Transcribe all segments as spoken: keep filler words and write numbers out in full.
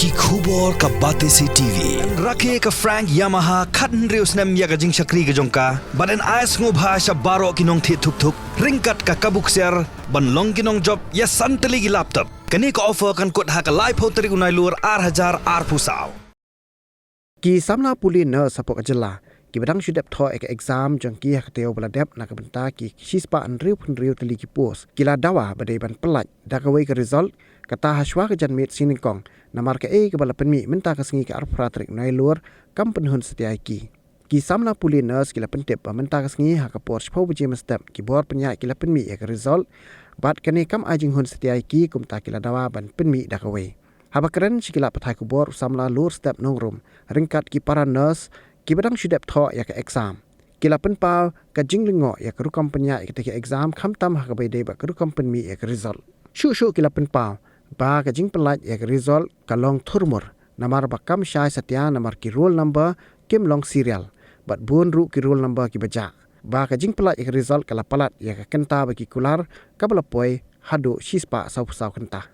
Ki khubor ka Batesi T V. Rakhe ka Frank Yamaha khathynriew snem ïa ka jingshakri ka jong ka. Bad yn ai sngewbha sha baroh ki nongthied thuk thuk ryngkat ka kabu ksiar ban long ki nongjop ïa san tylli ki laptop. Kane ka offer kan kut ha ka laiphew tarik u Nailur ar hajar arphew saw. Ki samla pule nurse hapoh ka jylla kiba dang shu dep thoh ïa ka exam jong ki ha ka taïew ba la dep na ka bynta ki shispah hynriewphew hynriew tylli ki post ki la dawa ba dei ban pyllait da kawei ka result, kata ha shuwa ka janmiet shi nyngkong, namar kaei kaba la pynmih mynta ka sngi ka arphew phra tarik Nailur kam pynhun satia ïa ki. Ki samla pule nurse ki la pyntip ba mynta ka sngi ha ka por shiphew baje mynstep ki bor pynïaid ki la pynmih ïa ka result, bad kane kam ai jinghun satia ïa ki, kumta ki la dawa ban pynmih da kawei. Haba kren sha ki lad pathai khubor u samla Lurstep Nongrum ryngkat ki para nurse kiba dang shu dep thoh ïa ka exam, ki la pynpaw ka jinglyngngoh ïa ka rukom pynïaid ïa katei ka exam, khamtam ha kaba ïadei bad ka rukom pynmih ïa ka result. Shuh shuh ki la pynpaw ba ka jingpyllait ïa ka result ka long thurmur, namar ba kam shai satia namar ki roll number kim long serial, bad bun ruh ki roll number kiba jah, ba ka jingpyllait ïa ka result ka la palat ïa ka kynta ba ki kular kaba la poi haduh shispah sawphew saw kynta.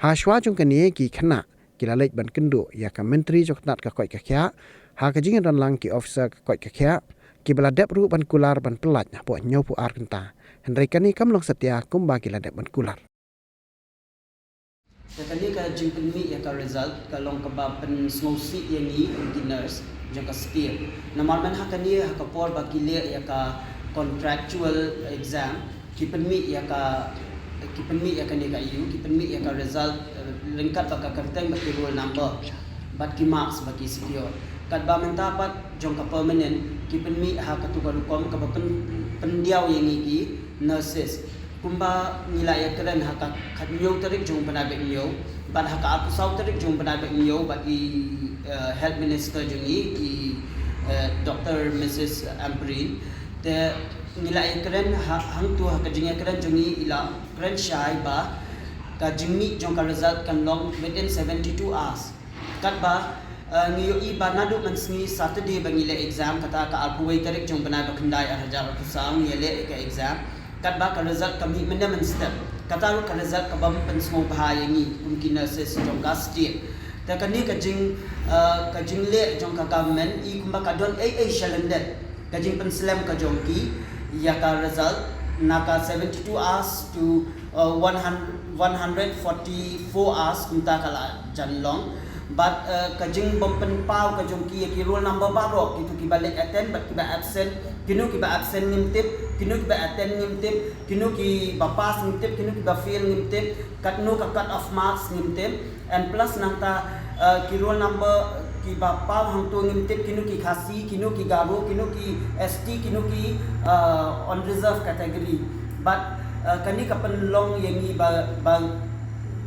Ha shuwa jong kane, ki khynnah ki la leit ban kynduh ïa ka Myntri jong ka tnat ka koit ka khiah. Ha ka jingïadonlang ki officer ka koit ka khiah, kiba la dep ruh ban kular ban pyllait hapoh hynñiewphew ar kynta, hynrei kane kam long satia kumba ki la dep ban kular. Te kane ka jingpynmih ïa ka result ka long kaba pynsngewsih ïa ngi kum ki nurse jong ka state. Namar mynta ha kane, ha ka por ba ki leh ïa ka contractual exam, ki pynmih ïa ka, ki pynmih ïa kane ka ïa u, ki pynmih ïa ka result, eh, ryngkat bad ka kyrteng bad ki roll number bad ki marks ba ki secure. Katba mynta pat jong ka permanent ki pynmih ha katu ka rukom kaba pyn, pyndiaw ïa ngi ki nurses. Kumba ngi la ïakren ha ka khathynñiew tarik jong u bnai ba hynñiew bad ha ka arphew saw tarik jong u bnai ba hynñiew bad i, eh, health minister jong ngi, i, eh, Doctor Mrs Ampareen. Te ngi la ïakren ha, hangtu ha ka jingïakren jong ngi i la kren shai ba ka jingmih jong ka result kan long within seventy-two hours. Katba, eh, ngi ïohi ba naduh mynsngi Saturday ba ngi leh exam, kata ka arphew wei tarik jong u bnai ba khyndai ar hajar arphew saw ngi leh ka exam. Katba ka result ka mih mynne mynstep. Kata ruh ka result kabym pynsngewbha ïa ngi kum ki nurses jong ka state. Te kane ka jing, eh, ka jingleh jong ka government i kumba ka don ei ei shalyndet. Ka jingpynslem ka jong ki ïa ka result na ka seventy-two hours to, uh, one hundred, one hundred forty-four hours kumta ka la jan long. Bad, uh, ka jingbym pynpaw ka jong ki ïa ki roll number baroh, kitu kiba leit attend bad kiba absent, kino kiba absent ngim tip, kino kiba attend ngim tip, kino kiba pass ngim tip, kino kiba fail ngim tip, katno ka cut off marks ngim tip. And plus nangta, uh, ki roll number kiba paw hangtu ngim tip kino ki Khasi, kino ki Garo, kino ki S T, kino ki, uh, on reserve category. Bad, uh, kane ka pynlong ïa ngi ba, ba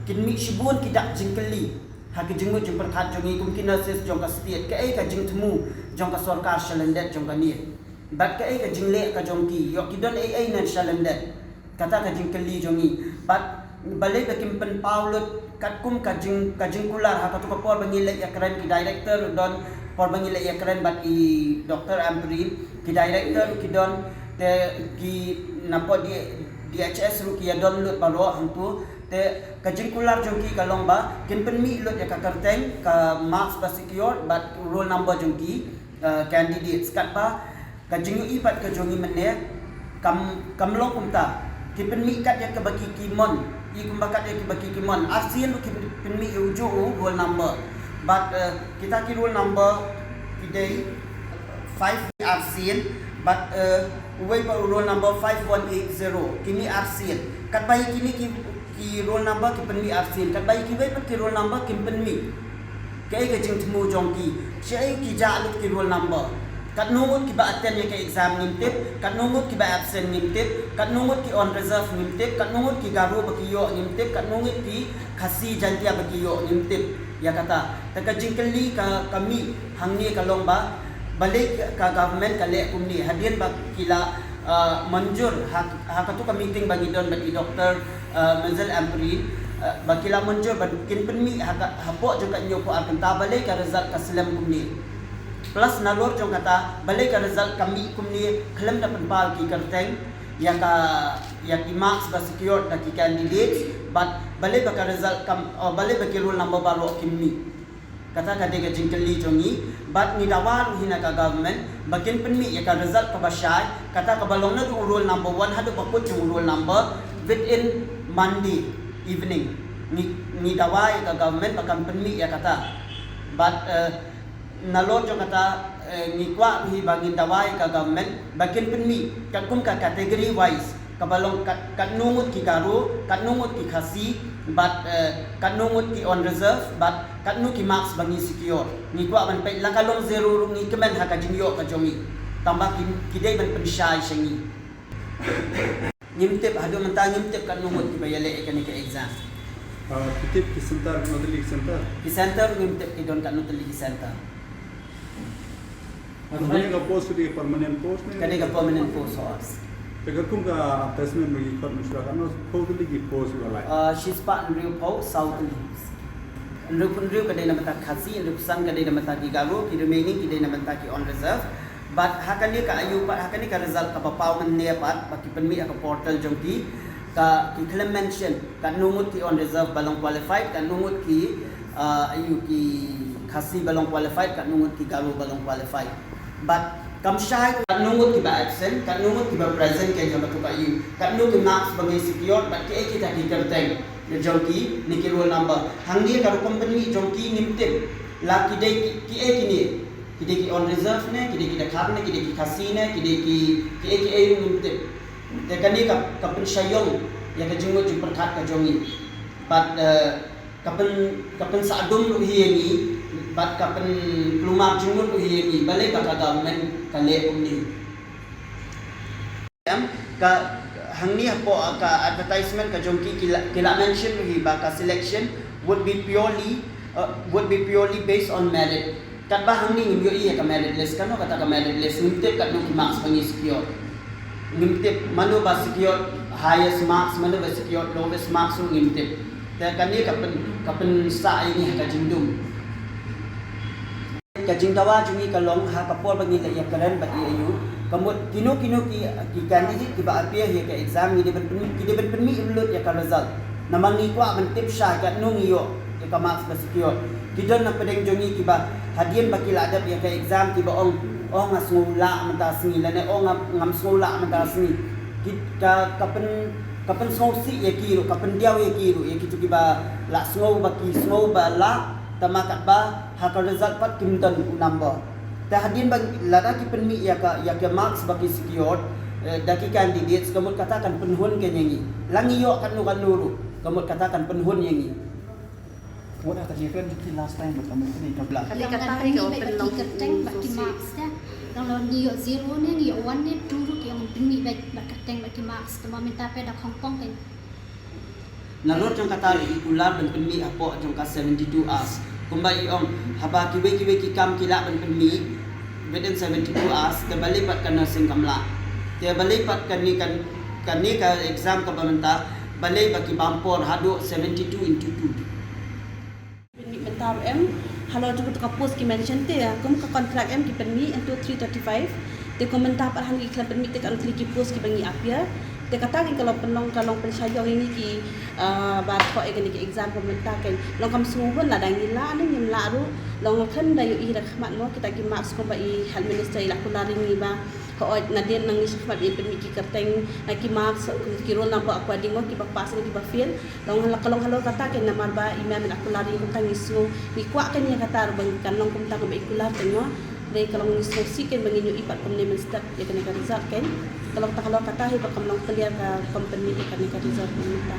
kin mih shibun ki dak jingkylli ha ki jingmut jingpyrkhat jong ngi kum ki nurses jong ka state, kaei ka jingthmu jong ka sorkar shalyndet jong kane. Bad kaei ka jingleh ka jong ki, ïoh ki don ei ei ne shalyndet. Kata ka jingkylli jong ngi. Bad balei ba kim pynpaw lut katkum ka jing, ka jingkular ha katu ka por ba ngi leit ïakren, ki director don, por ba ngi leit ïakren bad i Doctor Ampareen, ki director ki don, te ki napoh D, D H S ruh ki ïadon lut baroh hangtu. Te ka jingkular jong ki ka long ba kin pynmih lut ïa ka kyrteng, ka marks ba secure bad roll number jong ki, uh, candidates. Katba ka jingïohi pat ka jong ngi mynne kam, kam long kumta. Ki pynmih kat ïa kaba ki, ki mon, i kumba kat ïa kaba ki, ki mon. Arsien ruh ki pynmih ïa ujuh u roll number. Bad, eh, kita ki roll number ki dei five arsien bad, eh, uwei pat u roll number five one eight zero, ki mih arsien. Katba ïa kine ki, ki roll number ki pynmih arsien, katba ïa kiwei pat ki roll number kim pynmih. Kaei ka jingthmu jong ki? Shaei ki jah lut ki roll number? Katno ngut kiba attend ïa ka exam ngim tip, katno ngut kiba absent ngim tip, katno ngut ki on reserve ngim tip, katno ngut ki Garo ba ki ïoh ngim tip, katno ngut ki Khasi Jaintia ba ki ïoh ngim tip. Ïa kata, te ka jingkylli ka, ka mih hangne ka long ba balei ka government ka leh kumne, hadien ba ki la, ah, mynjur ha, ha katu ka meeting ba ngi don bad i Doctor, ah, Mrs Ampareen, ah, ba ki la mynjur ba kin pynmih ha ka, hapoh jong ka hynñiewphew ar kynta, balei ka result ka slem kumne. Plus nalor jong kata, balei ka result ka mih kumne khlem da pynpaw ki kyrteng ïa ka, ïa ki marks ba secure da ki candidates, bad balei ba ka result kam, oh, balei ba ki roll number baroh kim mih. Kata ka dei ka jingkylli jong ngi, bad ngi dawa ruh hi na ka government ba kin pynmih ïa ka result kaba shai, kata kaba long naduh u roll number one haduh ba kut jong u roll number within Monday evening. Ngi, ngi dawa ïa ka government ba kan pynmih ïa kata. Bad, eh, nalor jong kata, eh, ngi kwah ruh hi ba ngin dawa ïa ka government ba kin pynmih katkum ka category wise, kaba long kat, katno ngut ki Garo, katno ngut ki Khasi, bad, eh, katno ngut ki on reserve, bad katno ki marks ba ngi secure. Ngi kwah ban peit, la ka long zero ruh ngi kmen ha ka jingïoh ka jong ngi. Tangba ki, ki dei ban pynshai sha ngi. Ngim tip, haduh mynta ngim tip katno ngut kiba ïaleh ïa kane ka exam. Ah, ki tip ki center, katno tylli ki center? Ki center ngim tip ki don katno tylli ki center. Ka dei ka post, ka dei permanent post ne? Ka dei ka permanent post, ho. Te katkum ka advertisement ba ngi khot mynshwa, katno, katno tylli ki post ba la? Ah, shispah hynriewphew saw tylli. Hynriewphew hynriew ka dei na bynta Khasi, hynriewphew san ka dei na bynta ki Garo, ki remaining ki dei na bynta ki on reserve. Bad ha kane ka aïu pat, ha kane ka result kaba paw mynne pat, ba ki pynmih ha ka portal jong ki, ka, ki khlem mention katno ngut ki on reserve ba long qualified, katno ngut ki, ah, aïu, ki Khasi ba long qualified, katno ngut ki Garo ba long qualified. Bad kam shai katno ngut kiba absent, katno ngut kiba present, kane ka ba tu ka aïu, katno ki marks ba ngi secure, bad kiei kita ki kyrteng jong ki ne ki roll number. Hangne ka rukom pynmih jong ki ngim tip la ki dei ki, kiei kine. Ki dei ki on reserve ne, ki dei ki Dkhar ne, ki dei ki Khasi ne, ki dei ki, kiei kiei ruh ngim tip. Te kane ka, ka pynshai ïong ïa ka jingmut jingpyrkhat ka jong ngi. Bad, eh, ka pyn, ka pynsah dum ruh hi ïa ngi, bad ka pynkulmar jingmut ruh hi ïa ngi, balei ba ka government ka leh kumne. Em, ka, hangne hapoh ka advertisement ka jong ki, ki la, ki la mention ruh hi ba ka selection would be purely, uh, would be purely based on merit. Katba hangne ngim ïohi ïa ka merit list, kano kata ka merit list, ngim tip katno ki marks ba ngi secure. Ngim tip mano ba secure highest marks, mano ba secure lowest marks ruh ngim tip. Te kane ka pyn, ka pynsah ïa ngi ha ka jingdum. Ka jingdawa jong ngi ka long ha ka por ba ngi la ïakren bad i aïu, ka mut kino kino ki, ki candidate kiba appear ïa ka exam, ngi dei ban pyn, ngi dei ban pynmih lut ïa ka result. Namar ngi kwah ban tip shai katno ngi ïoh ïa ka marks ba secure. Ki don na pdeng jong ngi kiba hadien ba ki la dep ïa ka exam kiba ong, "Oh, nga sngew lah mynta sngi," lane, "Oh, nga, ngam sngew lah mynta sngi." Ki, ka, ka pyn, ka pynsngewsih ïa ki ruh, ka pyndiaw ïa ki ruh, ïa kito kiba la sngew ba ki sngew ba lah, tangba katba ha ka result pat kim don u number. Te hadien ba lada ki pynmih ïa ka, ïa ka marks ba ki secure, eh, da ki candidates, ka mut kata kan pynhun kein ïa ngi. La ngi ïoh katno katno ruh, ka mut kata kan pynhun ïa ngi. Wat ha ka jingkren jong ki last time ba ka mut ka dei ka bla. Ka dei kata ka pynmih bad ki kyrteng bad ki marks, te. Long long ngi ïoh zero ne, ngi ïoh one ne, two ruh ki ong pynmih bad, bad kyrteng bad ki marks, tangba mynta pat da khongpong kein. Nalor jong kata ruh i kular ban pynmih hapoh jong ka seventy-two hours. Kumba i ong, haba kiwei kiwei ki kam ki lah ban pynmih within seventy-two hours, te balei pat ka nursing kam lah. Te balei pat kane kan, kane ka exam kaba mynta, balei ba ki bam por haduh seventy-two into two. Mynta ruh em, halor jong kato ka post ki mention te, kum ka contract em ki pynmih into three thirty-five. Te kum mynta pat hangne ki khlem pynmih te ka long three ki post kiba ngi appear. Te kata ka long pynlong, ka long pynshai ïong ïa ngi ki, ah, ba thoh ïa kane ka exam kum mynta kein. Long kam sngewhun lada ngi lah ne ngim lah ruh. Long khlem da ïohi da khmat mo kita ki marks kumba i health minister i la kular ïa ngi ba hooid, nadien nang ngi shakhmat ba pynmih ki kyrteng, na ki marks, ki roll number according mo, kiba pass ne kiba fail. Long halor, ka long halor kata kein namar ba i mem i la kular ïa ngi kumta ngi sngew, ngi kwah kein ïa kata ruh ba kan long kumta kumba i kular kein mo. Dei ka long ngi sngewsih kein ba ngin ïohi pat kumne mynstep ïa kane ka result kein. Ka long ta halor kata hi ba kam long clear ka company ïa kane ka result mynta.